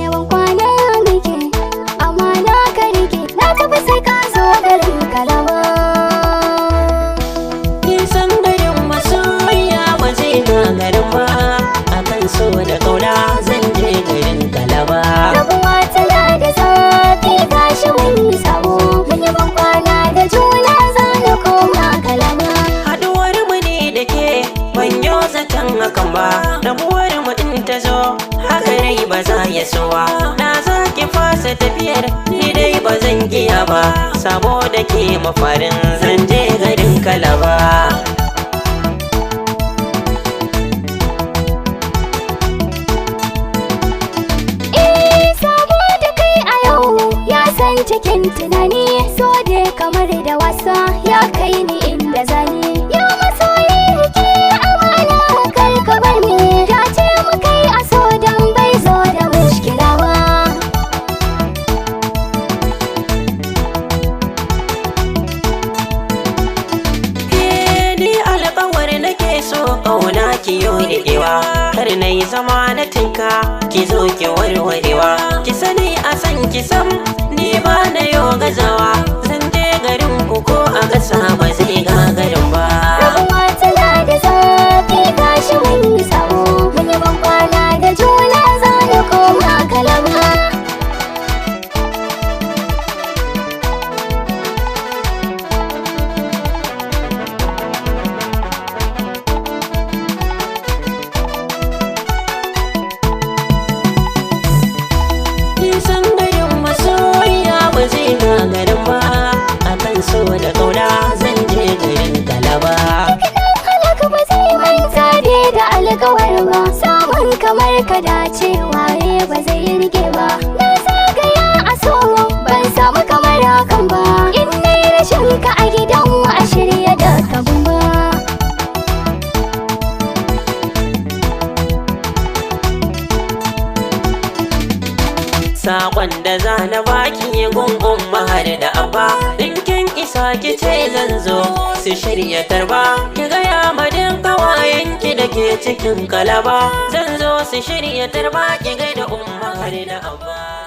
Yawan kwana muke, amana ka rike, na tafi sai ka zo garin Kalaba. Nisan garin masoya ba zai gagarin ba, akan so da ƙauna zan je garin Kalaba. Rabuwa tana da zafi, gashi mun yi sabo, mun yi ban kwana da juna, za na koma Kalaba. Haduwar mu ne da ke ban yo zaton hakan ba, rabuwar mu in ta zo haka rai ba za ya so ba. Na za ki fasa tafiyar, ni dai ba zan iya ba, saboda ke mafarin zan je garin Kalaba. Eh, sabo da kai a yau ya san cikin tunani, so da kamar da wasa ya kai ni inda zani. Ya masoyi, rike amana, kar ka bar ni, dace mu kai a so dan bai zo da mushkila ba. Ke ni alƙawar nake so, ƙauna ki yo riƙewa, kar na yi zama na tinka, ki zo ki warwarewa. Ki sani a san ki sam ni ba na yo gazawa, zan je garin ku ko a ƙasa ba zai gagarin ba. Rabuwa tana da zafi, gashi mun yi sabo, mun yi ban kwana da juna, za na koma Kalaba. Nisan garin masoya ba zai gagarin ba, akan so da ƙauna zan je garin Kalaba. Halaka ba zai manta dai da alkawar ba, samun kamar ka dacewa ye ba zai rike ba. Na zagaya a so ban samu kamar hakan ba, in na yi rashin ka a gidan mu a shirya da kabun ba. Saƙon da za na baki gungun mahar da abba, in kin isa ki ce zan zo su shirya tarba. Ki gaya madin ƙawayenki da ke cikin Kalaba, zan zo su shirya tarba, ki gaida umma har da abba.